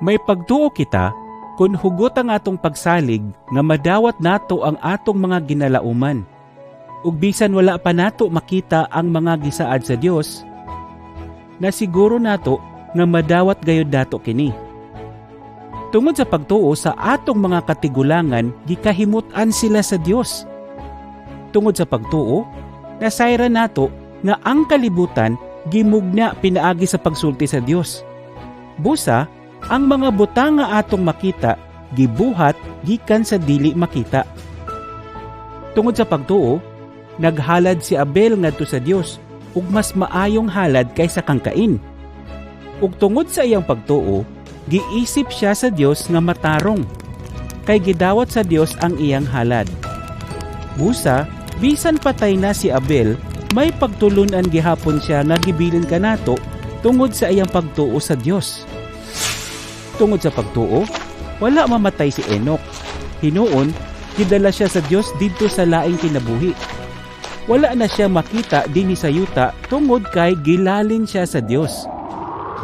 May pagtuo kita kung hugot ang atong pagsalig nga madawat nato ang atong mga ginalauman. Ug bisan wala pa nato makita ang mga gisaad sa Dios, nasiguro nato nga madawat gayud nato kini. Tungod sa pagtuo sa atong mga katigulangan, gikahimut-an sila sa Dios. Tungod sa pagtuo, nasayran nato nga ang kalibutan gimugna pinaagi sa pagsulti sa Dios. Busa, ang mga butang nga atong makita gibuhat gikan sa dili makita. Tungod sa pagtuo, naghalad si Abel ngadto sa Dios ug mas maayong halad kaysa kang Cain. Ug tungod sa iyang pagtuo, giisip siya sa Dios nga matarong, kay gidawat sa Dios ang iyang halad. Busa, bisan patay na si Abel, may pagtulunan gihapon siya nga gibilin kanato tungod sa iyang pagtuo sa Dios. Tungod sa pagtuo, wala mamatay si Enoch. Hinuon, gidala siya sa Dios didto sa laing kinabuhi. Wala na siya makita dinhi sa yuta tungod kay gilalin siya sa Dios.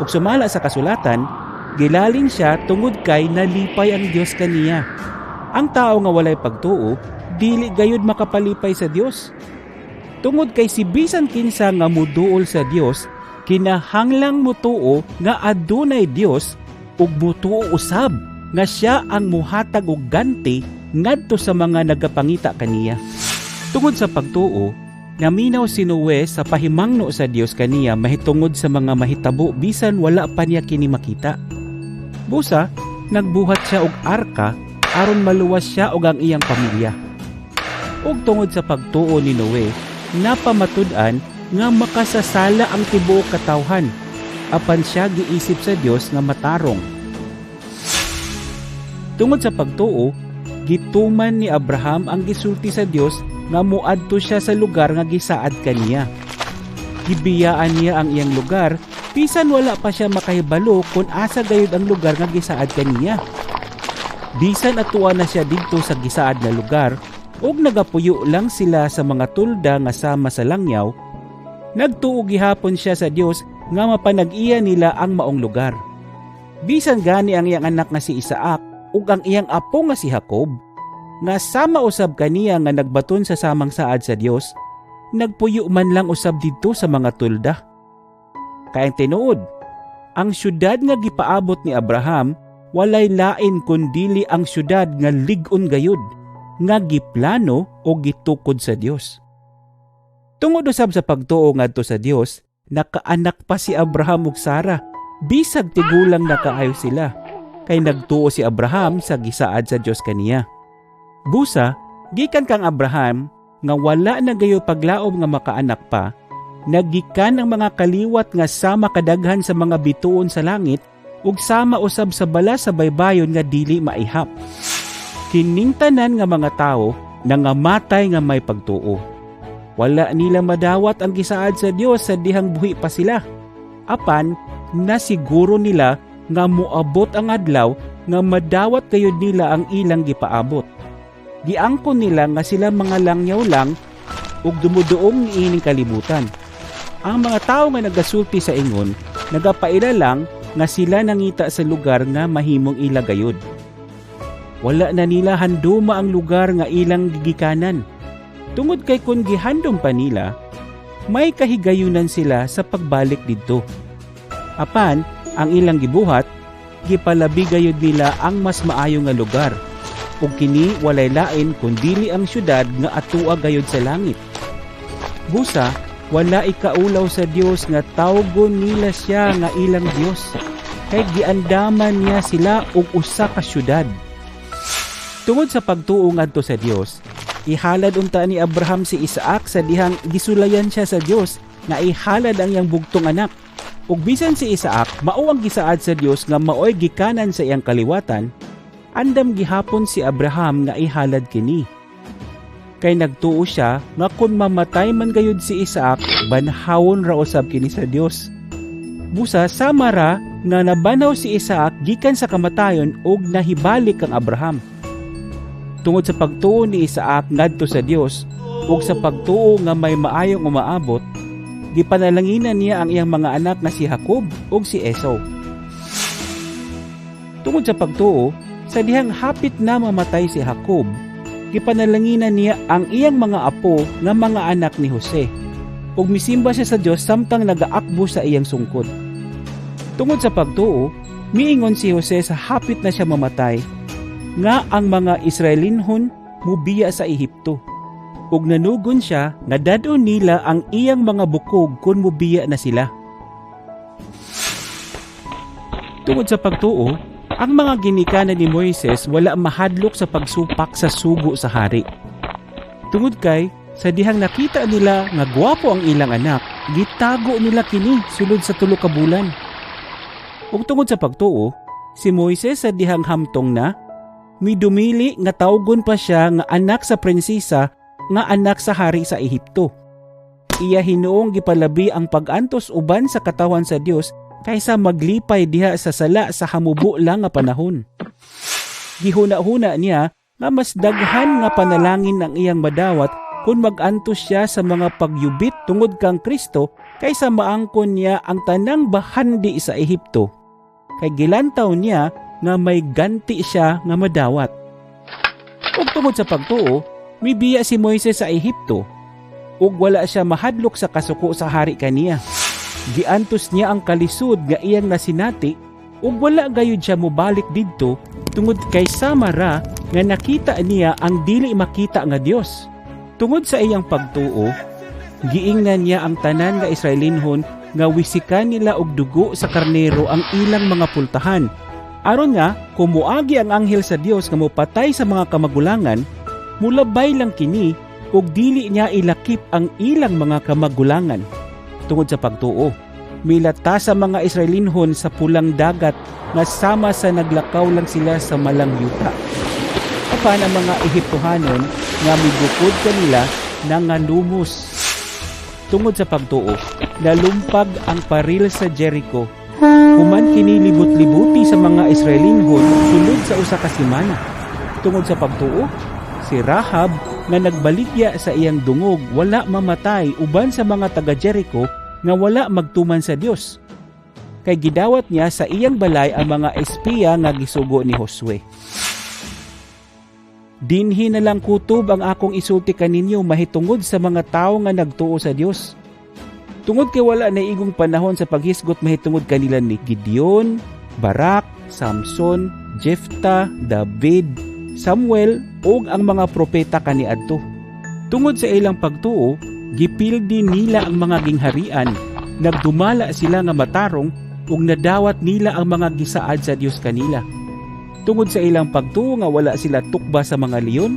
Ug sumala sa kasulatan, gilalin siya tungod kay nalipay ang Dios kaniya. Ang tao nga walay pagtuo, dili gayud makapalipay sa Dios. Tungod kay si bisan kinsa nga muduol sa Dios, kinahanglang mutuo nga adunay Dios ug mutuo usab nga siya ang muhatag og ganti ngadto sa mga nagapangita kaniya. Tungod sa pagtuo, naminaw si Noe sa pahimangno sa Dios kaniya mahitungod sa mga mahitabo bisan wala pa niya kini makita. Busa, nagbuhat siya og arka aron maluwas siya og ang iyang pamilya. Ug tungod sa pagtuo ni Noe, napamatud-an nga makasasala ang tibuok katawhan, apan siya giisip sa Dios nga matarong. Tungod sa pagtuo, gituman ni Abraham ang gisulti sa Dios nga muadto siya sa lugar nga gisaad kaniya. Gibiyaan niya ang iyang lugar bisan wala pa siya makahibalo kung asa gayud ang lugar nga gisaad kaniya. Bisan atua na siya didto sa gisaad na lugar ug nagapuyo lang sila sa mga tulda nga sama sa langyaw, nagtuo gihapon siya sa Dios nga mapanag-iya nila ang maong lugar. Bisan gani ang iyang anak nga si Isaac ug ang iyang apo nga si Jacob, nga sama usab kaniya nga nagbaton sa samang saad sa Dios, nagpuyo man lang usab didto sa mga tulda. Kay ang tinuod, ang syudad nga gipaabot ni Abraham walay lain kundili ang syudad nga lig-on gayud, nga giplano o gitukod sa Dios. Tungod usab sa pagtuo ngadto sa Dios, nakaanak pa si Abraham ug Sara, bisag tigulang na kaayo sila, kay nagtuo si Abraham sa gisaad sa Dios kaniya. Busa, gikan kang Abraham nga wala na gayo paglaom nga makaanak pa, nagikan ang mga kaliwat nga sama kadaghan sa mga bituon sa langit ug sama usab sa bala sa baybayon nga dili maihap. Kining tanan nga mga tawo nangamatay nga may pagtuo. Wala nila madawat ang gisaad sa Dios sa dihang buhi pa sila. Apan nasiguro nila nga moabot ang adlaw nga madawat gayud nila ang ilang gipaabot. Giangkon nila nga sila mga langyaw lang ug dumuduong niining kalibutan. Ang mga tawo nga nagasulti sa ingon, nagapaila lang nga sila nangita sa lugar nga mahimong ila gayud. Wala na nila handuma ang lugar nga ilang gigikanan. Tungod kay kung gihandom pa nila, may kahigayunan sila sa pagbalik didto. Apan, ang ilang gibuhat, gipalabi gayud nila ang mas maayo nga lugar. Ug kini walay lain kundili ang syudad nga atua gayud sa langit. Busa, wala ikaulaw sa Dios nga tawgon nila siya nga ilang Dios, kay giandaman niya sila og usa ka syudad. Tungod sa pagtuo ngadto sa Dios, ihalad unta ni Abraham si Isaac sa dihang gisulayan siya sa Dios nga ihalad ang iyang bugtong anak. Ug bisan si Isaac mao ang gisaad sa Dios nga maoy gikanan sa iyang kaliwatan, andam gihapon si Abraham nga ihalad kini. Kay nagtuo siya nga kung mamatay man gayud si Isaac, banhawon ra usab kini sa Dios. Busa sama ra nga nabanaw si Isaac gikan sa kamatayon ug nahibalik kang Abraham. Tungod sa pagtuo ni Isaac ngadto sa Dios ug sa pagtuo nga may maayong umaabot, gipanalanginan niya ang iyang mga anak nga si Jacob ug si Esau. Tungod sa pagtuo, sa dihang hapit na mamatay si Jacob, gipanalanginan niya ang iyang mga apo nga mga anak ni Jose. Ug misimba siya sa Dios samtang nagaakbo sa iyang sungkod. Tungod sa pagtuo, miingon si Jose sa hapit na siya mamatay, nga ang mga Israelinhon mubiya sa Ehipto. Ug nanugon siya nga dad-on nila ang iyang mga bukog kung mubiya na sila. Tungod sa pagtuo, ang mga ginikanan ni Moises wala mahadlok sa pagsupak sa sugo sa hari. Tungod kay sa dihang nakita nila nga gwapo ang ilang anak, gitago nila kini sulod sa 3 ka bulan. Ug tungod sa pagtuo, si Moises sa dihang hamtong na, midumili nga tawgon pa siya nga anak sa prinsesa nga anak sa hari sa Ehipto. Iya hinuong gipalabi ang pag-antos uban sa katawan sa Dios kaysa maglipay diha sa sala sa hamubo lang nga panahon. Gihuna-huna niya nga mas daghan nga panalangin ang iyang madawat kung mag-antos siya sa mga pagyubit tungod kang Kristo kaysa maangkon niya ang tanang bahandi sa Ehipto. Kay gilantaw niya nga may ganti siya nga madawat. Ug tungod sa pagtuo, mibiya si Moises sa Ehipto ug wala siya mahadlok sa kasuko sa hari kaniya. Giantos niya ang kalisod nga iyang nasinati ug wala gayud siya mobalik didto tungod kay sama ra nga nakita niya ang dili makita nga Dios. Tungod sa iyang pagtuo, giingnan niya ang tanan nga Israelinhon nga wisikan nila og dugo sa karnero ang ilang mga pultahan. Aron nga kung moagi ang anghel sa Dios nga mopatay sa mga kamagulangan, mulabay lang kini ug dili niya ilakip ang ilang mga kamagulangan. Tungod sa pagtuo, milata sa mga Israelinhon sa pulang dagat nga sama sa naglakaw lang sila sa malang yuta. Apan ang mga Ehiptohanon nga migukod kanila nangalumos. Tungod sa pagtuo, nalumpag ang paril sa Jericho. Human kini libot-libuti sa mga Israelinhon sulod sa usa ka semana. Tungod sa pagtuo, si Rahab nga nagbaligya sa iyang dungog wala mamatay uban sa mga taga Jericho nga wala magtuman sa Dios. Kay gidawat niya sa iyang balay ang mga espiya nga gisugo ni Josue. Dinhi na lang kutob ang akong isulti kaninyo mahitungod sa mga tawo nga nagtuo sa Dios. Tungod kay wala na igong panahon sa paghisgot mahitungod kanila ni Gideon, Barak, Samson, Jefta, David, Samuel ug ang mga propeta kaniadto. Tungod sa ilang pagtuo, gipildi nila ang mga gingharian, nagdumala sila nga matarong ug nadawat nila ang mga gisaad sa Dios kanila. Tungod sa ilang pagtuo nga wala sila tukba sa mga leon,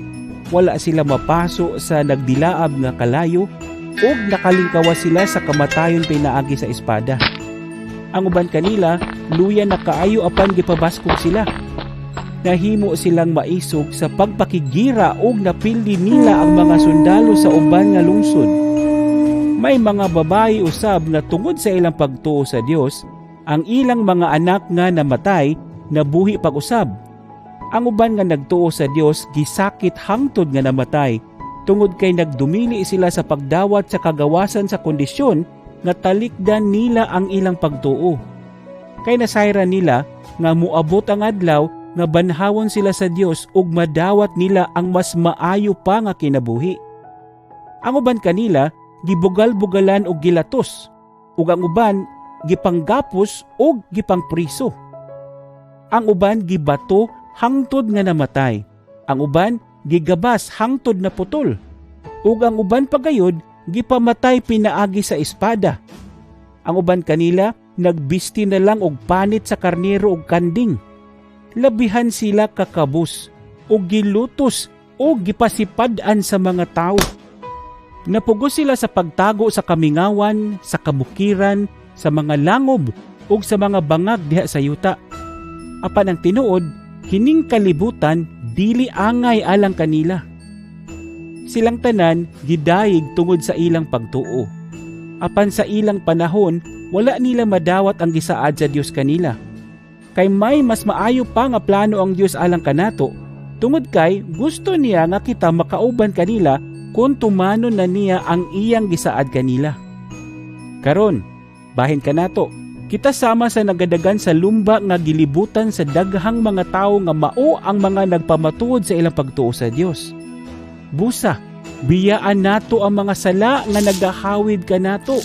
wala sila mapaso sa nagdilaab nga kalayo, ug nakalingkawas sila sa kamatayon pinaagi sa espada. Ang uban kanila, luya na kaayo apan gipabaskog sila. Nahimo silang maisog sa pagpakigira ug napildi nila ang mga sundalo sa uban nga lungsod. May mga babae usab nga tungod sa ilang pagtuo sa Dios, ang ilang mga anak nga namatay nabuhi pag-usab. Ang uban nga nagtuo sa Dios gisakit hangtod nga namatay tungod kay nagdumili sila sa pagdawat sa kagawasan sa kondisyon nga talikdan nila ang ilang pagtuo. Kay nasayran nila nga moabot ang adlaw nga banhawon sila sa Dios ug madawat nila ang mas maayo pa nga kinabuhi. Ang uban kanila gibugal-bugalan og gilatos, ug ang uban gipanggapos og gipangpriso. Ang uban gibato hangtod nga namatay. Ang uban gigabas hangtod na putol. Ug ang uban pagayod gipamatay pinaagi sa espada. Ang uban kanila nagbisti na lang og panit sa karnero og kanding. Labihan sila kakabus og gilutos o gipasipad-an sa mga tawo. Napugos sila sa pagtago sa kamingawan, sa kabukiran, sa mga langob ug sa mga bangag diha sa yuta. Apan ang tinuod, kining kalibutan dili angay alang kanila. Silang tanan gidayeg tungod sa ilang pagtuo. Apan sa ilang panahon, wala nila madawat ang gisaad sa Dios kanila. Kay may mas maayo pa nga plano ang Dios alang kanato, tungod kay gusto niya nga kita makauban kanila kung tumanon na niya ang iyang gisaad kanila. Karon, bahin kanato, Kita sama sa nagadagan sa lumba nga gilibutan sa daghang mga tawo nga mao ang mga nagpamatuod sa ilang pagtuo sa Dios. Busa, biyaan nato ang mga sala nga nagahawid kanato,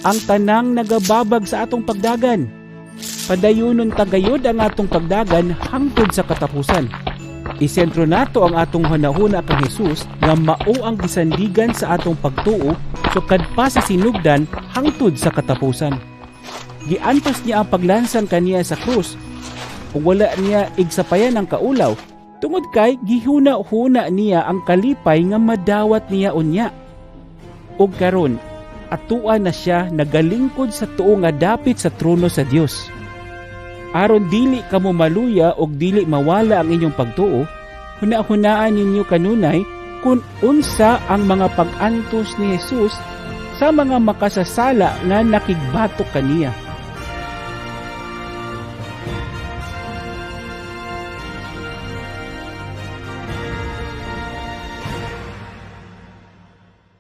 ang tanang nagababag sa atong pagdagan. Padayunon ta gayod ang atong pagdagan hangtod sa katapusan. Isentro nato ang atong hunahuna kang Jesus nga mao ang gisandigan sa atong pagtuo sukad pa sa sinugdan hangtod sa katapusan. Giantos niya ang paglansang kaniya sa krus ug wala niya igsapayan ang kaulaw tungod kay gihuna-huna niya ang kalipay nga madawat niya unya. Ug karon atua na siya nagalingkod sa tuo nga dapit sa trono sa Dios. Aron dili kamo maluya og dili mawala ang inyong pagtuo, hunahunaan ninyo kanunay kung unsa ang mga pag-antos ni Jesus sa mga makasasala nga nakigbatok kaniya.